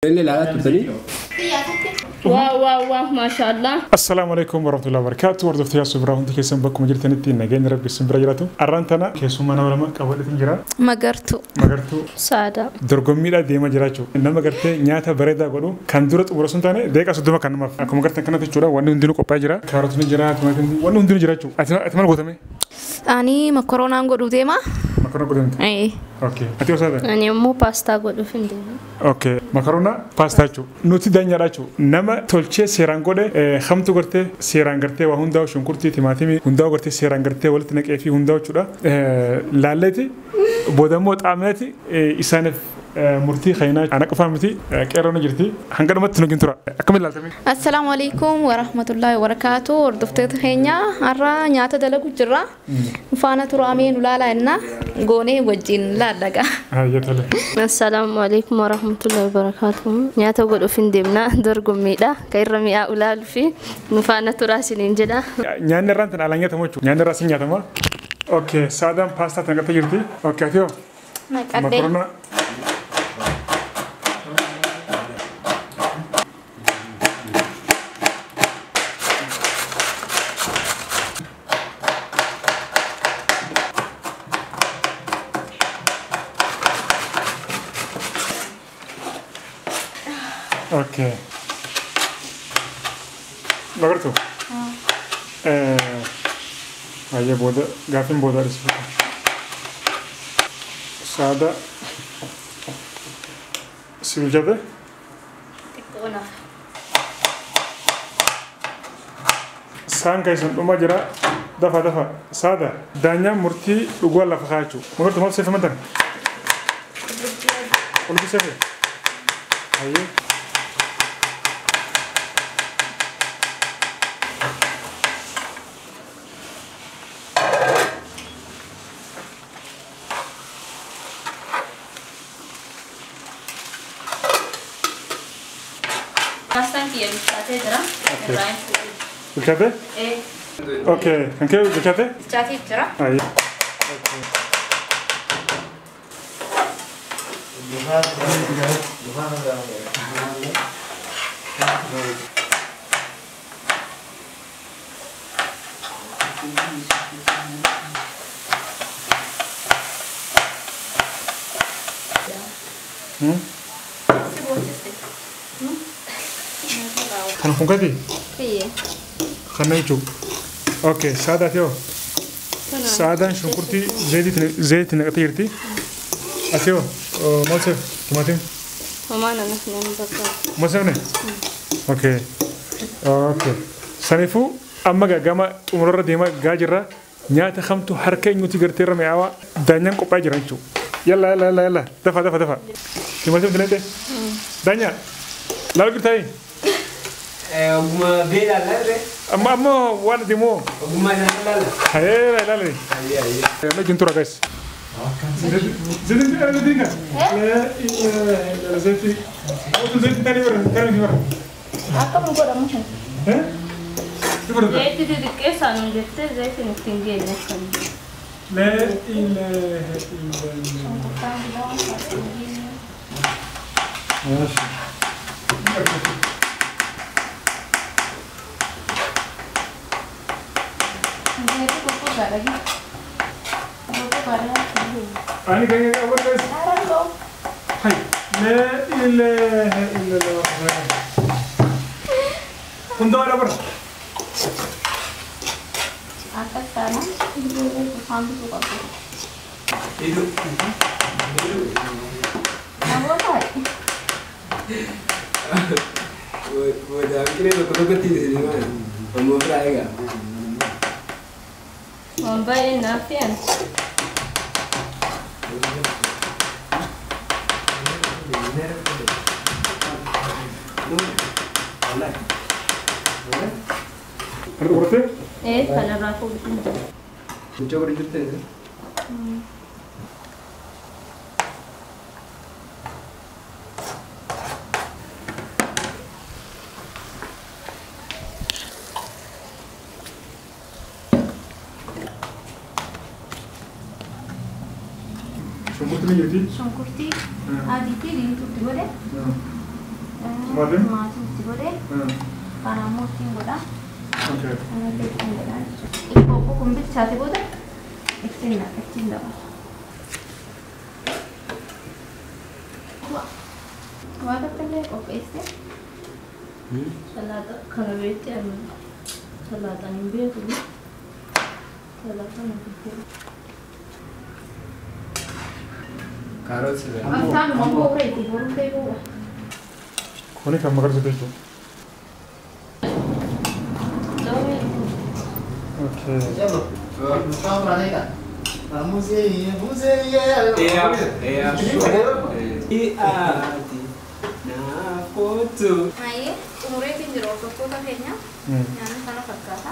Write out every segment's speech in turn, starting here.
Illee ilaalaa turtanii. Wow, wow, wow, maashaallah. Assalaamu alaikum warahmatullahi wabarakatuh. Hordoftoota Yaasuu biraa hundi keessan bakkuma jirtanitti nageenya Rabbi isin bira jiraatu. Arraan tana keessummaa nama lama qabadheetin jira. Magartuu. Magartuu. Saada. Dorgommiidhaa deemaa jira jechuudha. Nama gartee nyaata bareedaa godhu kan dura xumura sun taane deeqa 30 kan namaaf. Akkuma gartan kanatti jechuudha wanni hundinuu qophaa'ee jira. Kaarotni jira, timaatimni wanni hundinuu jira jechuudha. Ati maal gootame? Ani makoroonaan godhuu deema. Makaroona godhamte? Ee. Okay. Ati osoo taate? Ani immoo paastaa godhuuf hin deemu. Okay. Makaroona paastaa jechuudha. Nuti daanyaadha jechuudha. Nama tolchee seeraan godhe hamtu gartee seeraan gartee waa hundaa'u shunkurtii timaatimii hundaa'u gartee seeraan gartee walitti naqee fi hundaa'u jechuudha. Laalleeti boodammoo xaamneeti isaaniif murtii kaynaa ana qofaa miti qeerroon jirti hanga dhumatti nu tura. Akkamitti ilaaltame? Assalaamu alaikum warahmatullahi wabarakaatu. Hordoftoota keenya har'a nyaata dalagu jirra. Faana turaamee nu laalaa jenna. Goonee wajjin laallaga. Hayyee tole. Assalaamu alaikum warahmatullahi wabarakaatuh. Nyaata godhuuf hin deemna dorgommiidha. Kan irra mi'aa ulaaluu fi nu faana turaa isiniin jedha. Nyaanni irraan tan alaan nyaatamu jechuudha. Nyaanni irraa sin nyaatama. Okay, saadaan paastaa tan qattee jirti. Okay, ati hoo? Naqadhee. Makaroona. Okay. Magartuu? Baay'ee booda gaaffiin booda dhisuudha. Saada si bilchaate? Xiqqoo naaf. Saan keessan dhuma jira dafa dafa saada daanyaan murtii dhugaa lafa kaa'achuu. Magartuu maal seefaman tan? Qulbii seefe? Hayyee. Paastaan kiyya bilchaatee jira. Irraa hin fuudhu. Bilchaate? Ee. Okay. Kan kee bilchaate? Bilchaatee jira. Hayyee. Si boosiste. Kana kun gadi? Kiyyee. Kana jechuudha. Okay, saada ati hoo? Saadaan shunkurtii zayitii naqatee jirti. Ati hoo maal seef? Timaatim? Homaa na nafni hin barbaadu. Maal seefne? Okay. Okay. Saniifuu amma gama xumurarra deemaa gaa jirra. Nyaata kamtu harka eenyuuti gartee irra mi'aawaa daanyaan qophaa'ee jira jechuudha. Yalla yalla yalla yalla dafa dafa dafa. Timaatim dinagdee? Daanyaa laal girtaayi? Ogummaa beelaa laallee. Amma amma waan deemoo. Ogummaa isaanii laalla. Hayee laale. Hayyee hayyee. Wajjin tura guys. Zeetiin zeetiin kan? Zeetii. Zeetiin tani bara tani bara. Akkam godhamu kun? Eh? Zayitii xixiqqeessaa nuun jettee zayitiin ittiin geenye akkan. La ilaha illallah. Maasha. Zayitii gurgurtaadha gi. Gurgurtaadha. Ani kan awwal guys. Hay. La ilaha illallah. Hundaa bara. Akkas taana afaan bituu qabdu. Idu. Namoota Booda biqilee tokko tokkotti isin maal? Ammoo biraa egaa. Waan baay'ee naaf fe'an. Kana xumurtee? Ee kanarraa fuudhu hin jiru. Mucaa godhu jirtee? Shunkurtii ni jirti? Shunkurtii adii fi diimtuutti godhe. Timaatim? Timaatim itti godhee kana ammoo ittiin godha. Okay. Kanallee ittiin godha jechuudha. Qophoo kun bilchaate booda ittiin ittiin dabala. Waa takka illee qopheesse. Salaaxa kana beekti ani salaaxaan hin beeku. Salaaxaan hin beeku. Kaaroot. Afaan mangoo reeti boruu beekuu. Kuni kan magarsiisu jechuudha. Loomii. Okay. Maayee xumureetiin jira hordoftoota keenya. Nyaanni kana fakkaata.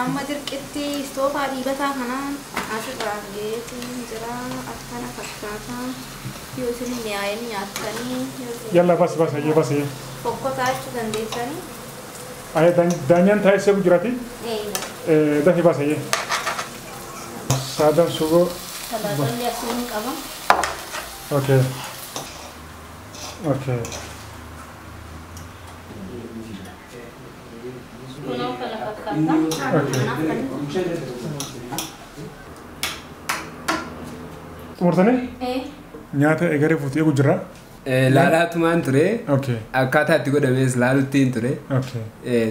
Amma dirqitti istoofaa diibataa kanaan asirraan geetiin jira akkana fakkaata. Yoo isin mi'aayeen nyaattanii yoo isin Yalla bas bas ayyee bas ayyee. fokkotaa jechuu dandeessanii. Ayyee daanyaan taa'ee seeku jiraati. Eeyya. Dafii bas ayyee. Saadaan sugoo. Salaaxaan asiin qaba. Okay. Okay. Kunoo kana fakkaata. Okay. Xumurtanii? Ee. Nyaata egaree fuutee eegu jira. Laalaatumaan ture. Okay. Akkaataa itti godhames laalutti hin ture. Okay.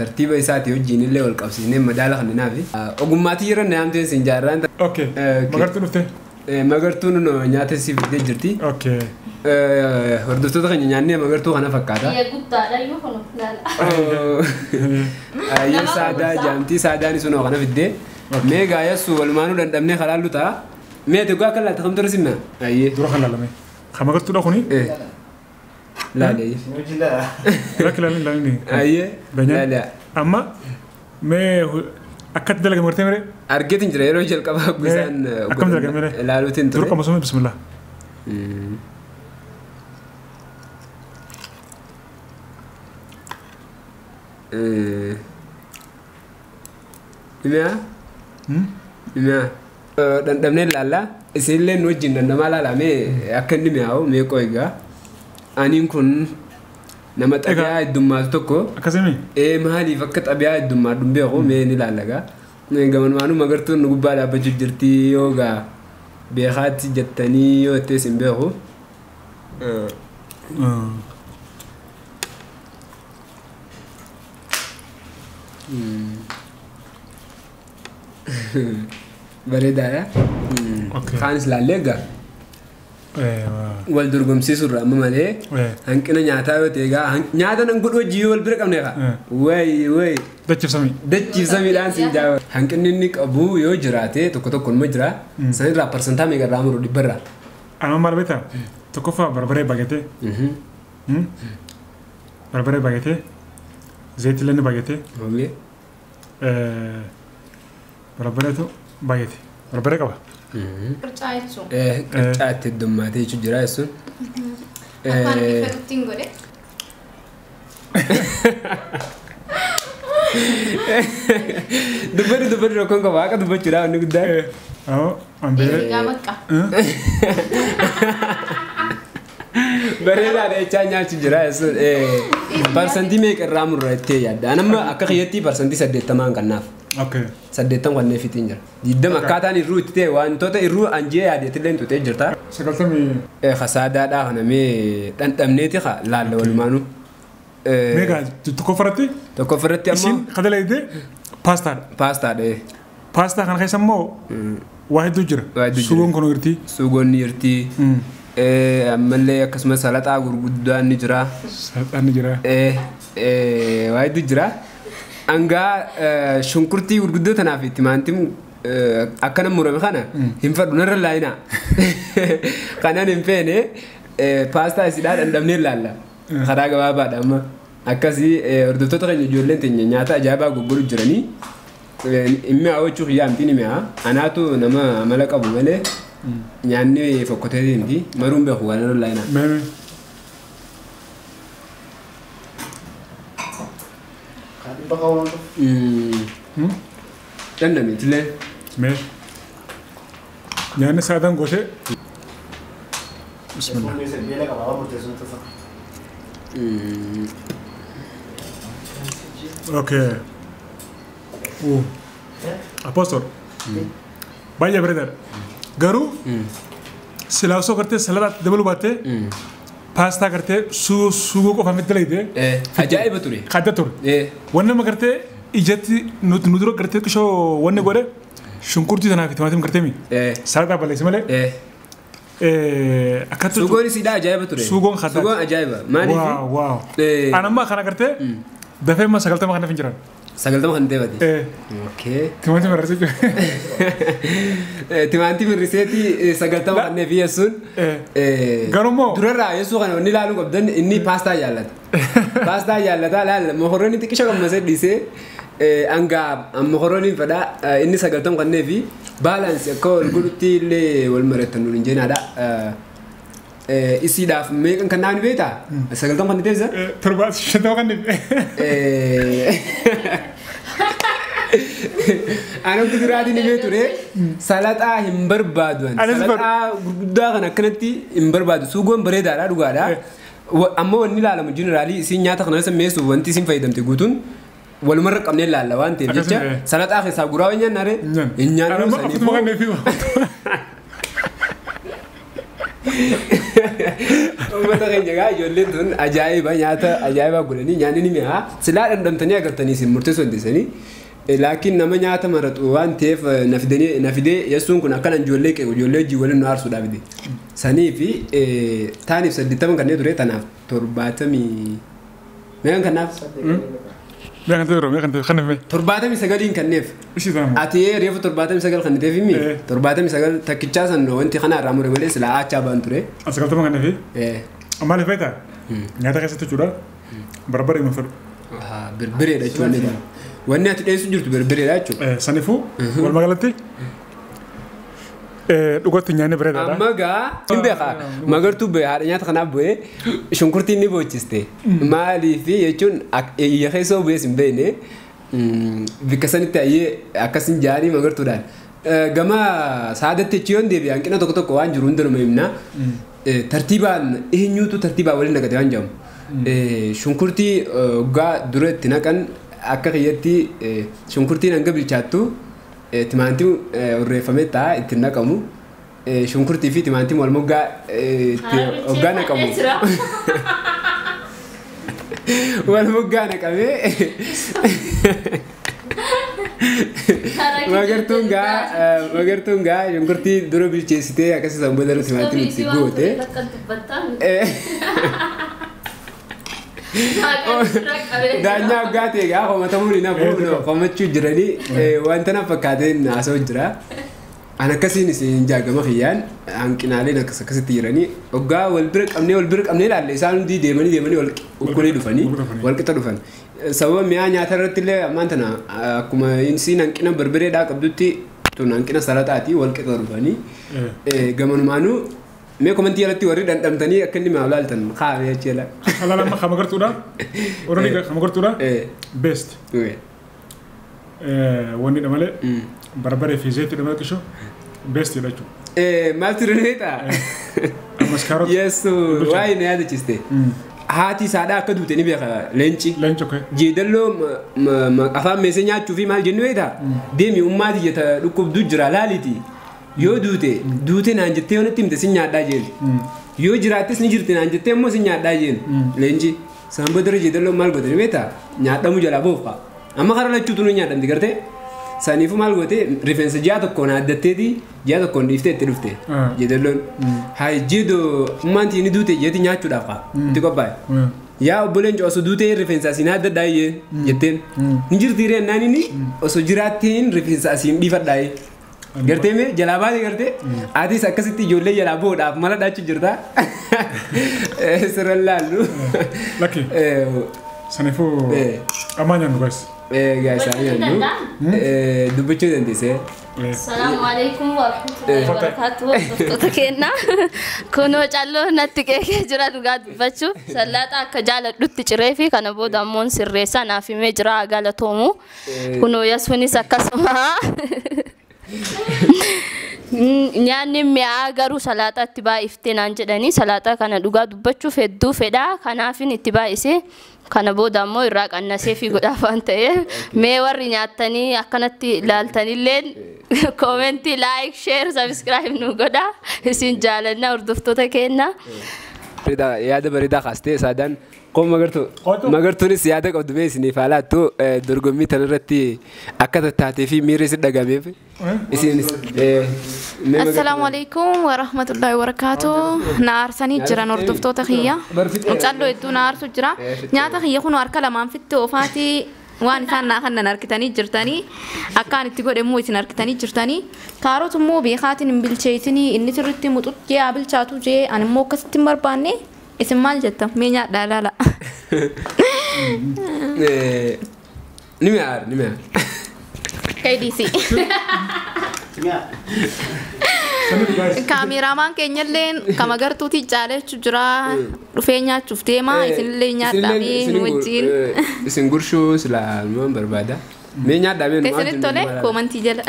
Tartiiba isaatii wajjin illee wal qabsiisnee madaala kanneenaafi. Ogummaatii yeroo naamteen siin jaarraan. Okay. Okay. Magartuu dhuftee? Magartuun nyaata si fiddee jirti. Okay. Hordoftoota keenya nyaannee magartuu kana fakkaata. Biyya guddaadha iyyuu kun laala. Ayyee saadaa jaamtii saadaan sun kana fiddee. Mee gaayessu walumaanuu dandhabnee kalaallu ta'a. Mee ati akka laata kamtu simna? Ayyee. Dura kan laalame. Kan magartuudha kuni? Laalee. Lakki laalin laalin. Ayyee. Danyaan. Laalee. Amma mee akkatti dalagame gartee mere? Argeetiin jira yeroo jalqabaa gosaan Akkam dalagame mere? laaluutiin Dura ture. qamasume bismillah. Mi'a? Mi'a. Dhandhamnee ilaallaa. Isinillee nu wajjin dhandhamaa ilaalaa mee akka inni mi'aawu mee qo'eegaa. Aniin kun nama xabiyaa heddummaatu tokko Akkasimi? Maaliif akka xabiyaa heddummaadhu hin beeku mee ni ilaallagaa. Gamanmaanuu magartuun nu gubbaa dhaabbachuu jirti yoo gaa beekaatti jettanii yoo jettees hin beeku. Bareedaadha. Okay. Kaanis ilaallee egaa wal dorgomsiisuurra amma malee hanqina nyaataa yoo ta'e egaa nyaata nan godhu hojii yoo wal bira qabne egaa wayi wayi Dachibsamii. dachiifsamiidhaan siin jaawa. Hanqinni inni qabu yoo jiraate tokko tokko nima jira sanirraa parsantaa meeqa irraa muru dhibbarraa. Amma maal beektaa? Tokkoffaa barbaree baay'atee. Barbaree baay'atee. Zayitii illee ni baay'atee. Oomishee. Barbareetu baay'ate. Barbaree qaba. Qircaa jechuun. Qircaa itti heddummaatee jechuun jira jechuun. Afaan fedhuttiin godhe. Dubbadhu dubbadhu rakkoon qaba haqa dubbachuudhaaf inni guddaan. Awoo ambeere. Eegaa bakka. Bareedaadha jechaa nyaachuu jira jechuun. Parsantii meeqa irraa murra jettee yaadda? Ani amma akka kiyyatti parsantii 80 kannaaf. Okay. 80 kanneen fitiin jira. 20 akkaataan irruu itti ta'e wantoota irruu anjee yaadeetillee tutee jirta. 90. Kasaadaadhaa kana mee dhandhamneeti ka laalla walumaanuu. Meeqa tokkoffaratti? Tokkoffaratti ammoo Isin kadaleedde paastaadha. paastaadha. Paastaa kana keessa immoo waa hedduu jira. Waa hedduu jira. Sugoon kun jirti. Sugoon ni jirti. Ammallee akkasumas salaxaa gurguddaan ni jira. Salaxaan ni jira. Waa hedduu jira. Angaa shunkurtii gurguddoo tanaaf itti maantiin akkana murame kana hin fadhu narra laayinaa. Kanan hin feene paastaa isidhaa dhandhamnee ilaalla. Karaa gabaabaadha amma. Akkasii hordoftoota keenya ijoolleen teenya nyaata ajaa'ibaa gurguru jiranii. Hin mi'aawu jechuuf yaamtiin ni mi'aa. Anaatu nama amala qabu malee nyaanni fokkotee miti maruun beeku waan irra laayinaa. Mee Dhandhameetillee. Mee nyaanni saadaan gootee. Bismillah. Okay. Apostol. Baay'ee bareedaadha. Garuu silaa osoo gartee saladaatti dabaluu baattee paastaa gartee suugoo qofaan itti dalagdee Ajaa'iba ture. Adda ture. Wanni nama gartee ijatti nu dura gartee qishoo wanni godhe shunkurtii sanaa fi timaatima gartee mi salaxaa balleessi malee akkatti Suugoon isiidhaa ajaa'iba ture. Suugoon khaddaati. Suugoon ajaa'iba. Maaliif? Waaw waaw. Ani amma kana gartee dafee amma 90 kan hin jiran. 90 kan deebate. Okay. Timaatima irra jechuudha. Timaatima hir'iseeti 90 kan neefi yesuun. Garuu immoo Durarraa yesuu kana wanni ilaaluu qabdan inni paastaa jaallata. Paastaa jaallata laalla mokoroonii xiqqisha qammasee dhiisee hangaa mokorooniin fedhaa inni 90 kan neefi baalaansii akka wal godhutti illee wal mari'attan nuun hin jeenaadha. Isiidhaaf meeqan kan naani beektaa? 90 kan teessa? 7 50 kan neefi. Ani duraatiin ni beektu ture salaxaa hin barbaadu. Salaxaa gurguddaa kan akkanatti hin barbaadu. Suugoon bareedaadha dhugaadha. Ammoo wanni ilaalamu jeneraalii isiin nyaata kana keessa meessuuf wanti isiin fayyadamte guutuun walumarra qabnee ilaalla waan ta'eef jecha salaxaa keessaa guraa hin nyaanne hin nyaannu saniifuu. Uummata keenya gaa ijoolleen tun ajaa'iba nyaata ajaa'ibaa godhanii nyaanni ni mi'aa silaa dhandhamtanii agartanii isin murteessuu dandeessanii. Laakiin nama nyaata maratu waan ta'eef na fidee yesuun kun akkana ijoollee qeequ ijoollee hojii waliin nu aarsuudhaaf fide. Sanii fi taaniif 80 kanneen ture tanaaf 70 meeqan kanaaf? Meeqan ta'e meeqan ta'e kan hime? 79 kanneef. Ishii sana. Ati reefu 79 kan ta'eef himi? 79 takkichaa san wanti kana irraa mure malee silaa aachaa baan ture. 90 kan fi? Maaliif beektaa? Nyaata keessatti jechuudha. Barbaree hin fedhu. Birbireedha jechuudha. Wanni ati dhiyeessu jirtu birbireedha jechuudha. Saniifuu walumaa galatti dhugatti nyaanni bareedaadha. Amma gaa hin beekaa magartuu bu'ee haadha nyaata kanaaf bu'ee shunkurtiin ni boochiste. Maaliif jechuun iyya keessoo bu'ees hin beekne bikka sanitti ayyee akkasin jaarii magartuudhaan. Gama saadatti jechi yoon deebi'e hanqina tokko tokko waan jiru hundanuma himna. Tartiibaan eenyuutu tartiibaan waliin naqate waan jedhamu. Shunkurtii waggaa dura itti naqan akka kiyyatti shunkurtiin hanga bilchaattu timaantiin urreeffamee ta'a ittiin naqamu. Shunkurtii fi timaantiin wal moggaa hoggaa naqamu. Wal moggaa naqamee magartuun gaa shunkurtii dura bilcheessitee akkasii san booda timaatiin itti goote. Daanyaa waggaa ta'e gaa komatamuun hin hafu komachuu jiranii wanta na fakkaateen haasa'u jira. An akkasiin isin jaagama kiyyaan hanqinaaleen akkas akkasitti jiranii waggaa wal bira qabnee ilaalle isaan hundi deemanii deemanii wal ukkulee dhufanii wal qixa dhufan. Sababa mi'aa nyaata irratti illee ammaan tana akkuma isiin hanqina barbareedhaa qabdutti tun hanqina salaxaati wal qixa dhufanii gamanumaanuu mee komentii jalatti warri dhandhamtanii akka inni maaf laaltan kaa'ame jechuudha. Halaal amma kama gartuudha. Warri kama gartuudha. Best. Wanni dha malee barbaree fi zayitii dha malee qishoo best dha jechuudha. Maal ture beektaa? Ammas kaarotii. Yesu waa'ee na yaadachiiste. Haati isaadhaa akka duute ni beeka leenci. Leenci okay. Jeedalloo afaan meesee nyaachuu fi maal jennu beektaa? Deemi ummaati jeta dhukkubduu jira laaliiti. Yoo duute duute naan jettee yoo natti himte sin nyaadhaa jeen. Yoo jiraattes ni jirti naan jettee immoo sin nyaadhaa jeen. Leenci isaan booda jeedalloo maal goote ni beektaa? Nyaadhamuu jalaa boofa. Amma karaa lachuutu nu nyaadhamti gartee? Saniifuu maal goote rifeensa ji'a tokkoon addatteeti ji'a tokkoon dhiiftee itti dhufte. Jeedalloon. Hayi jeedoo ummaan ni duute jeeti nyaachuudhaaf haa itti qophaa'e. Yaa obboleen osoo duutee rifeensa asiin addadhaa jetteen. Ni jirti reennaan inni osoo jiraatteen rifeensa asiin dhiifadhaa. Gartee mee jalaa baate gartee atis akkasitti ijoollee jalaa boodhaaf mala dhaachu jirta. Sirra laallu. Lakki. Saniifuu ammaa nyaannu guys. Guys nyaannu. Dubbachuu dandeessee. Salaamu alaikum warahmatullahi wabarakatuh. Hordoftoota keenya. Kunoo calloo natti qeeqee jira dhugaa dubbachuuf. Salaaxaa akka jaaladhutti ciree fi kana booda ammoo sirreessaa naaf himee jira galatoomu. Kunoo yasuunis akkasuma. Nyaanni mi'aa garuu salaaxaa itti baay'iftee naan jedhanii salaaxaa kana dhugaa dubbachuuf hedduu fedhaa kanaafin itti baay'ise kana booda ammoo irraa qannasee fi godhaaf waan ta'eef mee warri nyaattanii akkanatti ilaaltanilleen koomentii like share subscribe nu godhaa isin jaalannaa hordoftoota keenya. Yaada bareedaa kaastee saadaan qoon magartuu magartuunis yaada qabdu mee isiniif haalaattu dorgommii tanarratti akka tattaatee fi miirri isin dhagameef isin. Assalaamu alaikum wa rahmatullahi wa barakaatuh. Na aarsanii jiran hordoftoota kiyya. Calloo hedduu na aarsu jira. Nyaata kiyya kun harka lamaan fitte oofaatii waan isaan naa kannan harkitanii jirtanii akkaan itti godhe immoo isin harkitanii jirtanii kaarot immoo beekaatiin hin bilcheessinii inni sirriitti muxuttee haa bilchaatu jee ani immoo akkasitti hin barbaanne isin maal jetta mee nyaadhaa ilaala. Ni mi'aar ni mi'aar. KDC. Kaameeraamaan keenyalleen kama gartuuti caalechuu jira dhufee nyaachuuf deema isinillee nyaadhaa nu wajjin. Isin gurshuu silaa numan barbaada. Mee nyaadhaa mee numaan. Isinitti tole koomantii jala.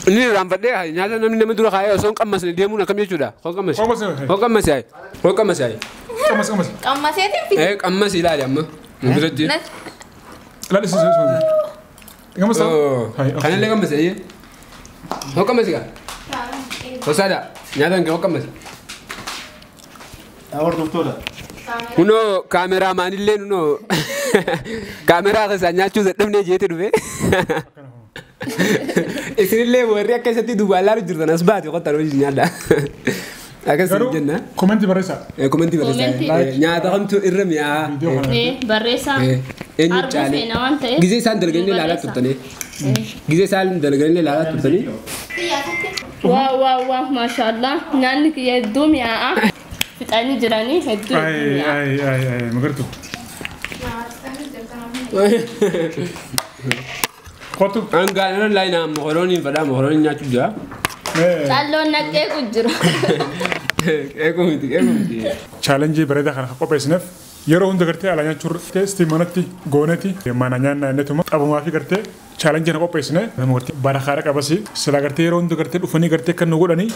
Inni irraanfadhee nyaata namni nama dura kaayee osoo hin qammasne deemuun akkam jechuudha. Hoo qammasi. Hoo qammasi ayi. Hoo qammasi ayi. Qammaseetiin fi. Qammasi ilaali amma. Nu biratti. Ilaali si si. Qammasa. Kanallee qammasi ayyee. Hoo qammasi gaa. Hoo saada nyaata hin hoo qammasi. Hordoftoota. Kunoo kaameraamaanillee nunoo kaameraa keessaa nyaachuu dadhabnee jeete dhufe. Isinillee warri akka isatti duubaan laalu jirtan as baate qottan hojii nyaadha. Akkas jenna. Komentii barreessaa. Komentii barreessaa. Nyaata kamtu irra mi'aa. Barreessaa. Eenyu caalee. Gizee isaan dalaganii ilaalaa turtanii. Gizee isaan dalaganii ilaalaa turtanii. Waa waa waa maashaallah nyaanni kiyya hedduu mi'aa. Fixanii jiranii hedduu mi'aa. Ay ay ay magartuu. Kottu. Angaanoo laayinaa mokorooniin fadhaa mokorooniin nyaachuu jira. Calloon naqee jira. Eeguu miti eeguu miti. Chaalenjii bareedaa kana qopheessineef yeroo hunda gartee alaa nyaachuu teestii manatti gooneeti mana nyaannaa innetuma qabumaa fi gartee chaalenjii kana qopheessine nama gartee barakaadha qabasi silaa gartee yeroo hunda gartee dhufanii gartee akka nu godhanii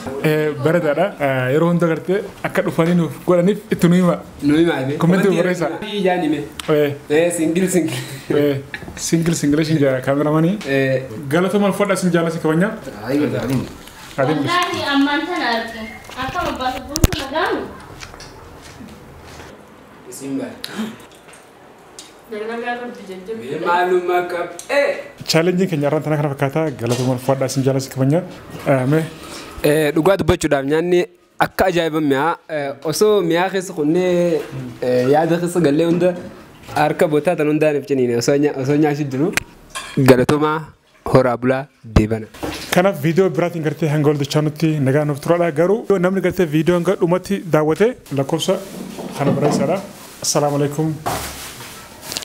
bareedaadha yeroo hunda gartee akka dhufanii nuuf godhaniif itti nu hima. Nu hima. Komentii barreessaa. Ijaan hime. Singil singil. Singil singil ishin jaa kaameramanii. Galatoomaa uffadha isin jaalasi kabajaa. Wallaahi ammaan tana arge akkama baasa buusu nagaami. Simba. Maalummaa qab. Chaalenjiin keenya irraan tana kana fakkaata galatoomaa uffadha isin jaalasi kabajaa. Dhugaa dubbachuudhaaf nyaanni akka ajaa'iba mi'aa osoo mi'aa keessa kunnee yaada keessa gallee hunda harka bootaa tan hundaan ibsiniin osoo nyaachuu jiru galatoomaa horaa bulaa deebana. Kanaaf viidiyoo biraatiin gartee hanga ol dachaanutti nagaa nuuf turaadha garuu namni gartee viidiyoo hanga dhumatti daawwate lakkoofsa kana barreessaadha. Assalaamu alaikum